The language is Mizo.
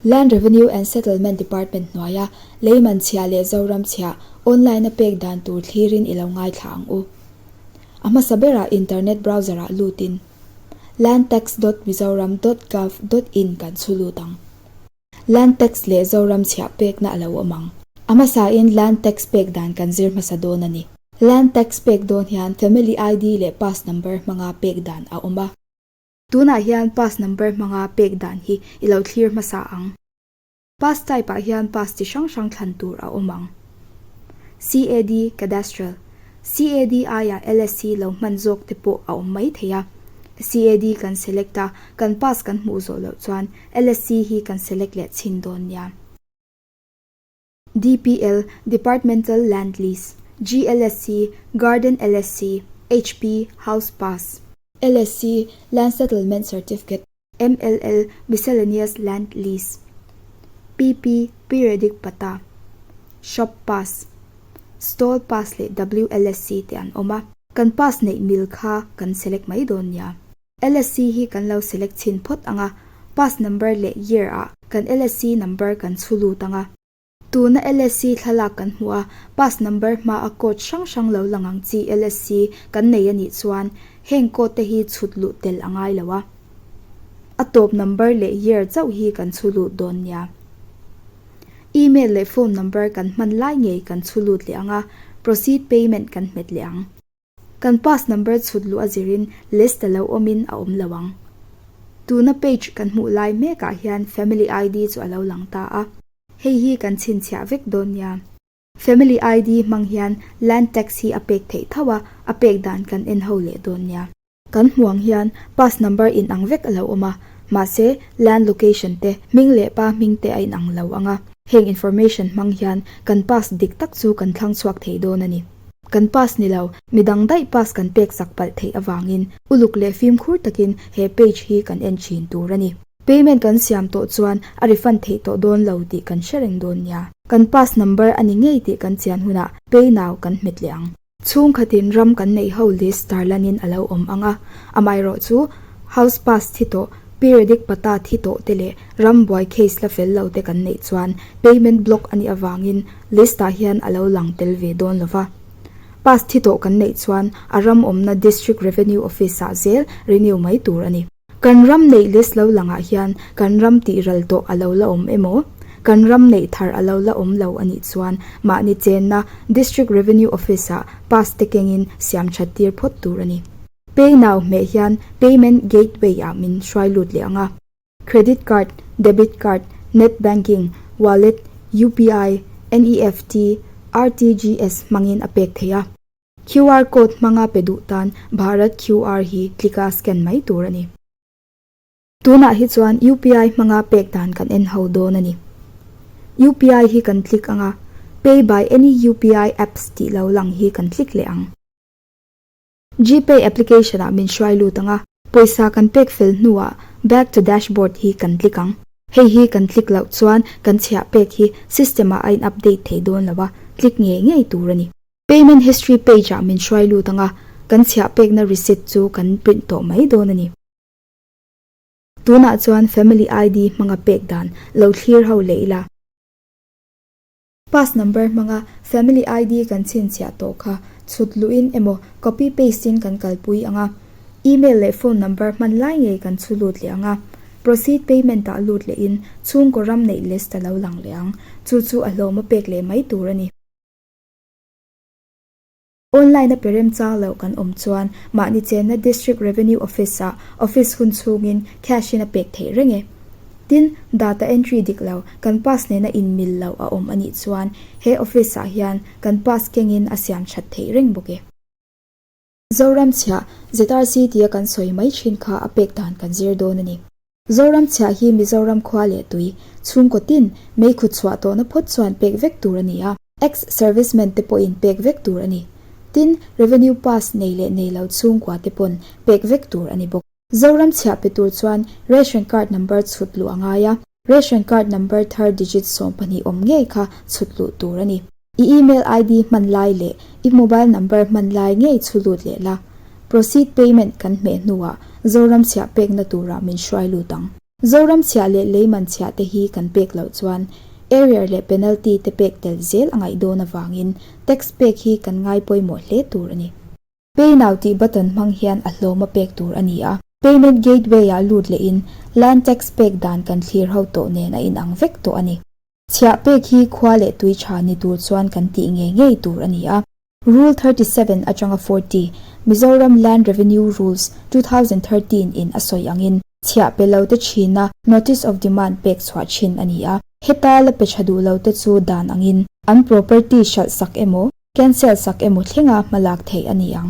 Land Revenue and Settlement Department hnuaia leiman chhia leh Zoram chhia online a pek dan tur thlirin i lo ngaithla ang u. A hmasa berah internet browser ah lutin landtax dot mizoram dot gov dot in kan chhu lut ang. Land tax leh Zoram chhia pekna a lo awm ang. A hmasain land tax pek dan kan zir hmasa dawn a ni. Land tax pek dawn hian family ID leh pass number hmanga pek dan a awm a. Tunah hian pass number hmanga pek dan hi i lo thlir hmasa ang. Pass type ah hian pass chi hrang hrang thlan tur a awm ang. CAD, Cadastral, CAD aiah LSC lo hman zawk te pawh a awm mai thei a. CAD kan select a, kan pass kan hmuh zawh loh chuan LSC hi kan select leh chhin dawn nia. DPL, Departmental Land Lease, GLSC, Garden LSC, HP, House Pass. LSC, Land Settlement Certificate. MLL, Miscellaneous Land Lease. PP, Periodic Patta. Shop Pass. Stall Pass leh WLSC te an awm a. Kan pass neih mil kha kan select mai dawn nia. LSC hi kan lo select chhin phawt ang a, pass number leh year ah kan LSC number kan chhu lut ang a. Tuna LSC thlalak kan hmuh a, pass number hma a code hrang hrang lo lang ang chi LSC kan nei a nih chuan heng code te hi chhut luh tel a ngai lo a. A tawp number leh year chauh hi kan chhu lut dawn nia. Email leh phone number kan hman lai ngei kan chhu lut leh ang a, proceed payment kan hmet leh ang. Kan pass number chhut luh a zirin list a lo awmin a awm lo ang. Tuna page kan hmuh lai mekah hian Family ID chu a lo lang ta a. Hei hi kan chhinchhiah vek dawn nia. Family ID hmang hian Land Tax hi a pek theih tho a, a pek dan kan en ho leh dawn nia. Kan hmuh ang hian pass number inang vek a lo awm a, mahse land location te, hming leh pa hming te a inang lo ang a. Heng information hmang hian kan pass dik tak chu kan thlang chhuak thei dawn a ni. Kan pass ni lo, midang daih pass kan pek sak palh theih avangin uluk leh fimkhur takin he page hi kan en thin tur a ni. Payment kan siam tawh chuan a refund theih tawh dawn lo tih kan hre reng dawn nia. Kan pass number a ni ngei tih kan chian hunah pay now kan hmet leh ang. Chhungkhatin ram kan neih ho list tarlanin a lo awm ang a, amaherawh chu house pass thi tawh, periodic patta thi tawh te leh ram buai case la fel lo te kan neih chuan payment block a nih avangin List ah hian a lo lang tel ve dawn lo va. Pass thi tawh kan neih chuan a ram awmna District Revenue Office ah zel renew mai tur a ni. Kan ram neih list lo langah hian kan ram tih ral tawh a lo la awm emaw, kan ram neih thar a lo la awm lo a nih chuan mahni chenna District Revenue Office ah pass te kengin siam that tir phawt tur a ni. Pay Now hmeh hian Payment Gateway ah min hruai lut leh ang a. Credit card, debit card, net banking, wallet, UPI, NEFT, RTGS hmangin a pek theih a. QR code hmanga pe duh tan Bharat QR hi click a scan mai tur a ni. Tunah hi chuan UPI hmanga pek dan kan en ho dawn a ni. UPI hi kan click ang a, Pay by any UPI apps tih lo lang hi kan click leh ang. Gpay application ah min hruai lut ang a, pawisa kan pek fel hnuah Back to Dashboard hi kan click ang. Hei hi kan click loh chuan kan chhiah pek hi system ah a in update thei dawn lo a, click ngei ngei tur a ni. Payment History page ah min hruai lut ang a, kan chhiah pekna receipt chu kan print tawh mai dawn a ni. Tunah chuan Family ID hmanga pek dan lo thlir ho leh ila. Pass number hmanga Family ID kan chhinchhiah tawh kha chhut luhin emaw copy paste in kan kalpui ang a, email leh phone number hman lai ngei kan chhu lut leh ang a, proceed payment ah lut lehin chhungkaw ram neih list a lo lang leh ang, chu chu a hlawm a pek leh mai tur a ni. Online a pe remchang loh kan awm chuan mahni chenna District Revenue Office ah office hun chhungin cash in a pek theih reng e. Tin, data entry dik lo, kan pass nena inmil loh a awm a nih chuan he office ah hian kan pass kengin a siam that theih reng bawk e. Zoram chhiah, ZRC tia kan sawi mai thin kha a pek dan kan zir dawn a ni. Zoram chhiah hi Mizoram khua leh tui, chhungkaw tin, meikhu chhuah tawhna phawt chuan pek vek tur a ni a, ex-servicemen te pawhin pek vek tur a ni. Tin, revenue pass nei leh nei lo chhungkua te pawn pek vek tur a ni bawk. Zoram chhiah pe tur chuan ration card number chhut luh a ngai a, ration card number third digit 12 awm ngei kha chhut luh tur a ni. I email ID hman lai leh i mobile number hman lai ngei chhu lut leh la. Proceed payment kan hmeh hnuah Zoram chhiah pekna turah min hruai lut ang. Zoram chhiah leh leiman chhiah te hi kan pek loh chuan arrear leh penalty te pek tel zel a ngaih dawn avangin tax pek hi kan ngai pawimawh hle tur a ni. Pay Now tih button hmang hian a hlawm a pek tur a ni a. Payment Gateway ah lut lehin Land Tax pek dan kan thlir ho tawh nen a inang vek tawh a ni. Chhiah pek hi khua leh tui tha ni tur chuan kan tih ngei ngei tur a ni a. Rule 37 atanga 40, Mizoram Land Revenue Rules, 2013 in a sawi angin chhiah pe lo te thina Notice of Demand pek chhuah thin a ni a. Heta la pe tha duh lo te chu dan angin an property hralh sak emaw, cancel sak emaw thlenga hmalak theih a ni ang.